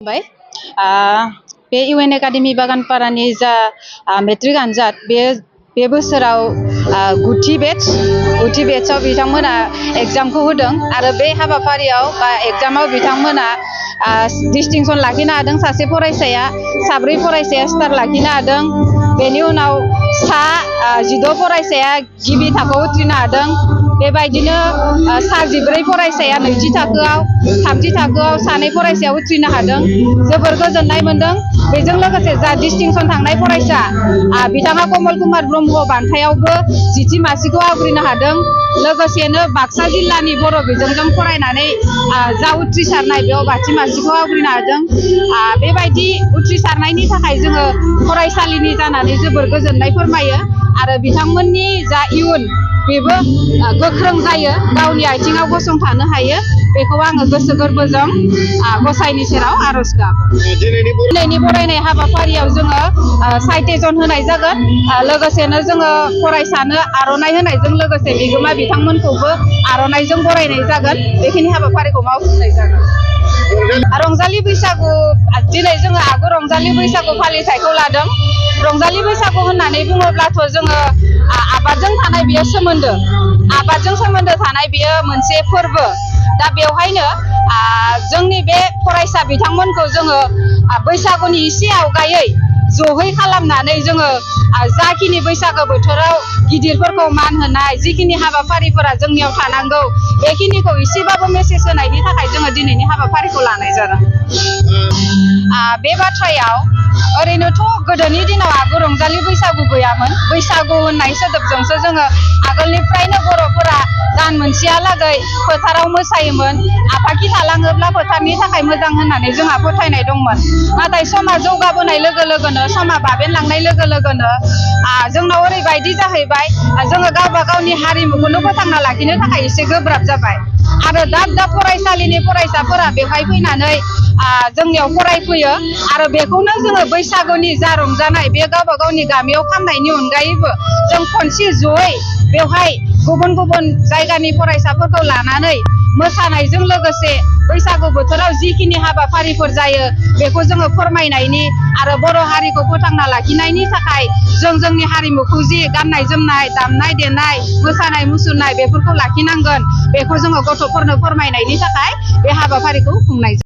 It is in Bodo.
बे इउएन एकाडेमी बागानपारानि जा मेट्रिक आनजाद बे बोसोराव गुथि बेचआव बिथांमोना एग्जामखौ होदों आरो बे हाबाफारियाव बा एग्जामाव बिथांमोना डिस्टिंक्शन लाखिनो हादों। सासे फरायसाया 4 फरायसाया स्टार लाखिनो हादों। बेनि उनाव 16 फरायसाया गिबि थाखोआव उथ्रिनो हादों। बेबायदिनो 14 फरायसाया नैथि थाखोआव, थामथि थाखोआव 2 फरायसाया उथ्रिनो हादों। जोबोर गोजोननाय मोनदों। बेजों लोगोसे जा डिस्टिंक्शन थांनाय फरायसा बिथाङा कमल कुमार ब्रह्म बान्थायावबो 10थि मासिखौ आवग्रिनो हादों। लोगोसेनो बाक्सा जिल्लानि बर' बिजोंजों फरायनानै जा उथ्रिसारनाय बेयाव 5थि मासिखौ आवग्रिनो हादों। बेबायदि उथ्रिसारनायनि थाखाय जोङो फरायसालिनि जानानै जोबोर गोजोननाय फोरमायो आरो बिथांमोननि जा इयुन बेबो गोख्रों जायो, गावनि आथिङाव गसंथानो हायो। बेखौ आङो गोसो गोरबोजों गसाइनि सेराव आरज गाबो। दिनैनि बरायनाय हाबाफारियाव जोङो साइटेशन होनाय जागोन। लोगोसेनो जोङो फरायसानो आर'नाइ होनायजों लोगोसे बिगोमा बिथांमोनखौबो आर'नाइजों बरायनाय जागोन। बेखिनि हाबाफारिखौ मावफुंनाय जागोन। रंजालि बैसागु दिनै जोङो रंजालि बैसागु फालिथायखौ लादों। रंजालि बैसागु होननानै बुङोब्लाथ' जोङो आबादजों थानाय बेयो सोमोन्दो, आबादजों सोमोन्दो थानाय बेयो मोनसे फोरबो। दा बेवहायनो जोंनि बे फरायसा बिथांमोनखौ जोङो बैसागुनि एसे आवगायै जहै खालामनानै जोङो जाखिनि बैसागो बोथोराव गिदिरफोरखौ मान होनाय, जिखिनि हाबाफारिफोरा जोंनियाव थानांगौ बेखिनिखौ एसेबाबो मेसेज होनायनि थाखाय जोङो दिनैनि हाबाफारिखौ लानाय जादों। बे बाथ्रायाव ओरैनोथ' गोदोनि दिनाव रंजालि बैसागु गैयामोन। बैसागु होननाय सोदोबजोंसो जोङो आगोलनिफ्रायनो बर'फोरा दान मोनसेहालागै फोथाराव मोसायोमोन। आफाखि थालाङोब्ला फोथारनि थाखाय मोजां होननानै जोंहा फोथायनाय दंमोन। नाथाय समा जौगाबोनाय लोगो लोगोनो, समा बाबेनलांनाय लोगो लोगोनो जोंनाव ओरैबायदि जाहैबाय, जोङो गावबा गावनि हारिमुखौनो फोथांना लाखिनो थाखाय एसे गोब्राब जाबाय आरो दाब दाब फरायसालिनि फरायसाफोरा बेवहाय फैनानै जोंनियाव फरायफैयो आरो बेखौनो जोङो बैसागुनि जा रंजानाय बे गावबा गावनि गामियाव खालामनायनि अनगायैबो जों खनसे जयै बेवहाय गुबुन गुबुन जायगानि फरायसाफोरखौ लानानै मोसानायजों लोगोसे बैसागु बोथोराव जिखिनि हाबाफारिफोर जायो बेखौ जोङो फोरमायनायनि आरो बर' हारिखौ फोथांना लाखिनायनि थाखाय जों जोंनि हारिमुखौ जि गाननाय जोमनाय, दामनाय देनाय, मोसानाय मुसुरनाय बेफोरखौ लाखिनांगोन, बेखौ जोङो गथ'फोरनो फोरमायनायनि थाखाय बे हाबाफारिखौ खुंनाय जायो।